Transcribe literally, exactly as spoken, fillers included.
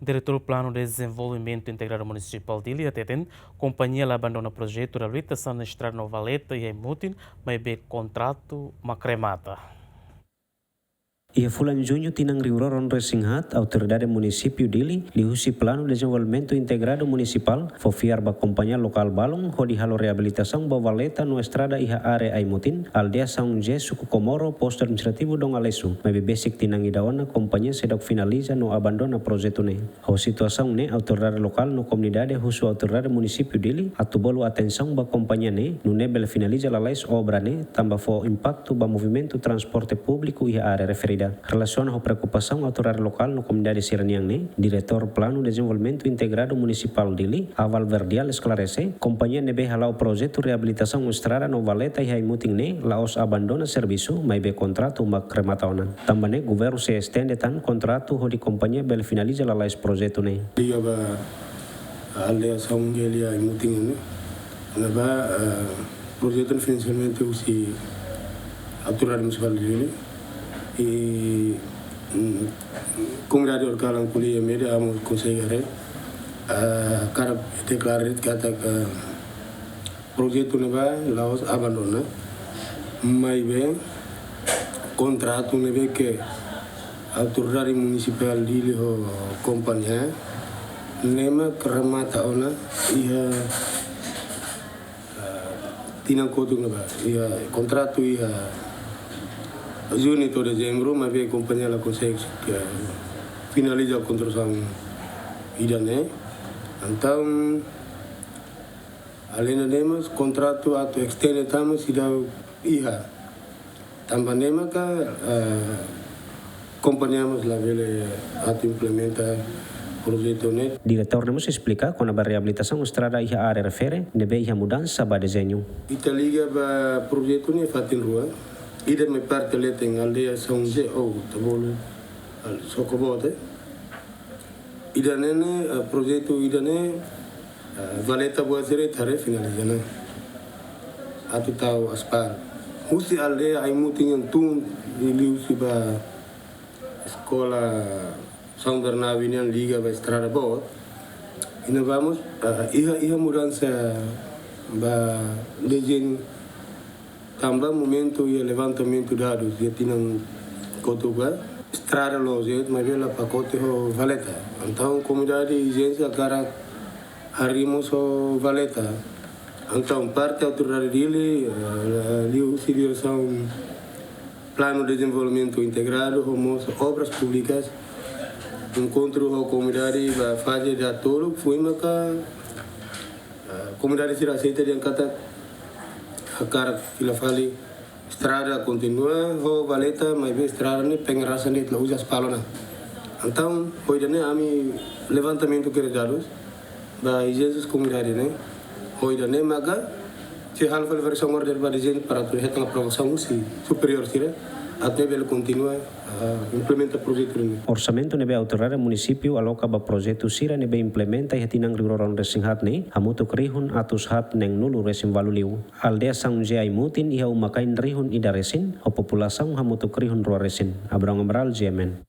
Diretór Planu Dezenvolvimentu Integradu Munisipál Dili hateten, kompañia la abandona projetu reabilitasaun estrada no valeta iha Aimutin, maibé kontratu mak remata. Iha fulan Juñu tinan rihun rua ruanulu resin haat, Autoridade Munisípiu Dili, liuhusi Planu Dezenvolvimentu Integradu Munisipál, fó fiar ba kompañia lokál balun hodi halo reabilitasaun ba valeta no estrada iha área Aimutin, aldeia São José, suku Comoro, postu administrativu Dom Aleixo, maibé besik tinan ida ona kompañia seidauk finaliza no abandona projetu ne'e. Ho situasaun ne'e, autoridade lokál no komunidade husu Autoridade Munisípiu Dili atu bolu atensaun ba kompañia ne'e, nune'e bele finaliza lalais obra ne'e, tanba fó impaktu ba movimentu transporte públiku iha área referida. Relasiona ho preokupasaun autoridade lokál no komunidade sira-nian ne'e, Diretór Planu Dezenvolvimentu Integradu Munisipál Dili, Aval Verdial, esklarese, kompañia ne'ebé hala'o projetu reabilitasaun estrada no valeta iha Aimutin ne'e la'ós abandona servisu, maibé kontratu mak remata ona. Tanba ne'e, governu sei estende tan kontratu hodi kompañia bele finaliza lalais projetu ne'e. Liga ba aldeia São Miguel iha Aimutin ne'e, ne'ebá, eh, projetu ne'e finansiamentu husi Autoridade Munisipál Dili. I, mm, komunidade lokál ne'e ko'alia ho media, ami konsege haree, eh, hakarak deklara katak, eh, projetu ne'ebá la'ós abandona, maibé kontratu ne'ebé ke Autoridade Munisipál Dili ho kompañia ne'e mak remata ona iha, eh, tinan kotuk ne'ebá, iha kontratu iha Juñu to'o Dezembru, maibé kompañia la konsege, eh, finaliza konstrusaun ida-ne'e. Entaun, alende ne'e mós, kontratu atu estende tan mós seidauk iha. Tanba ne'e maka, eh, kompañia mós labele atu implementa projetu ne'e. Diretór ne'e mós esplika kona-ba reabilitasaun estrada iha área refere ne'ebé iha mudansa ba dezeñu. Ita liga ba projetu ne'e fatin rua. Ida mai parte leten aldeia São José ou ita bolu, al-, Sokobote. Ida-ne'e ne'e, eh, projetu ida-ne'e, eh, valeta buat sira ita haree finaliza ona. Atu tau aspal. Husi aldeia Aimutin nian tun, liuhusi ba eskola São Bernardo nian liga ba estrada boot. I ne'e vamos, eh, iha, iha mudansa ba dezeñu. Tanba momentu iha levantamentu dadus iha tinan kotuk ba, estrada loos de'it, maibé la pakote ho valeta. Entaun, komunidade ezijénsia hakarak harii mós ho valeta. Entaun, parte autoridade Dili, eh, liuhusi diresaun Planu Dezenvolvimentu Integradu ho mós Obras Públikas, enkontru ho komunidade ba faze datoluk, foin maka, eh, komunidade sira aseita dehan katak hakarak fila fali estrada kontinua ho valeta, maibé estrada ne'e pengerasan de'it, la uza aspal ona. Entaun, ho ida-ne'e ami levantamentu kere dadus ba ezijénsia komunidade ne'e. Ho ida-ne'e maka sei halo fali variasaun order ba dezeñu para atu hetan aprovasaun husi superiór sira, atu nune'e bele kontinua, ah, implementa projetu ne'e. Orsamentu ne'ebé autoridade munisípiu aloka ba projetu sira ne'ebé implementa iha tinan rihun rua ruanulu resin haat ne'e hamutuk rihun atus haat neen-nulu resin ualu liu. Aldeia São José Aimutin iha uma-kain rihun ida resin, ho populasaun hamutuk rihun rua resin. Abrão Amaral, G M N.